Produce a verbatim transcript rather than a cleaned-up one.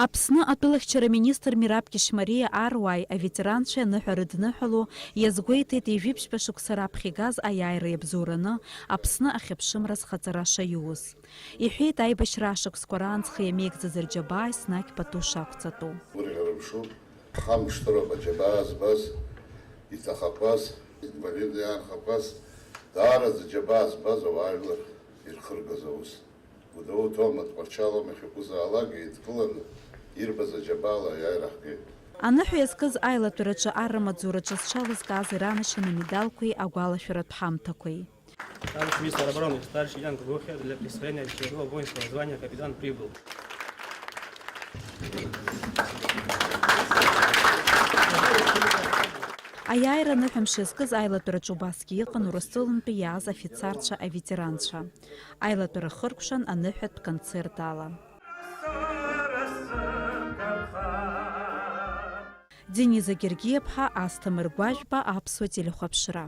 Аԥсны атәылахьчара министр Мераб Кьышьмариа Аруааи аветеранцәеи аныҳәа рыдныҳәало иазгәеиҭеит, ҩажәи ԥшьба шықәса раԥхьа игаз аиааира иабзоураны Аԥсны ахьыԥшымра зхаҵара шаиуз. Иҳәеит, аибашьра ашықәсқәа раан зхы иамеигӡаз рџьабаа еснагь пату шақәҵатәу. Гәырӷьара мшуп, ҳамшҭыроуп аџьабаа збаз, иҭахақәаз, инвалидны иаанхақәаз, даараӡа џьабаа збаз ауаажәлар ирхыргаз аус. Гәдоуҭа, Тҟәарчал, махьакәызаалак еидкыланы ирбаз аџьабаала аиааира ҳгеит. Аныҳәа иазкыз аилатәараҿы арра маҵзураҿы зҽалызкааз иранашьан амедалқәеи агәалашәаратә ҳамҭақәеи. Товарищ министр обороны, старший лейтенант ГВХ для присвоения геройского воинского звания капитан прибыл. Аиааира аныҳәамш иазкыз аилатәараҿы убасгьы иҟан Урыстәылантәи иааз афицарцәа, аветеранцәа. Аилатәара хыркәшан аныҳәатә концерт ала. Дениза Гергиаԥҳа, Асҭамыр Гәажәба, Аԥсуа телехәаԥшра.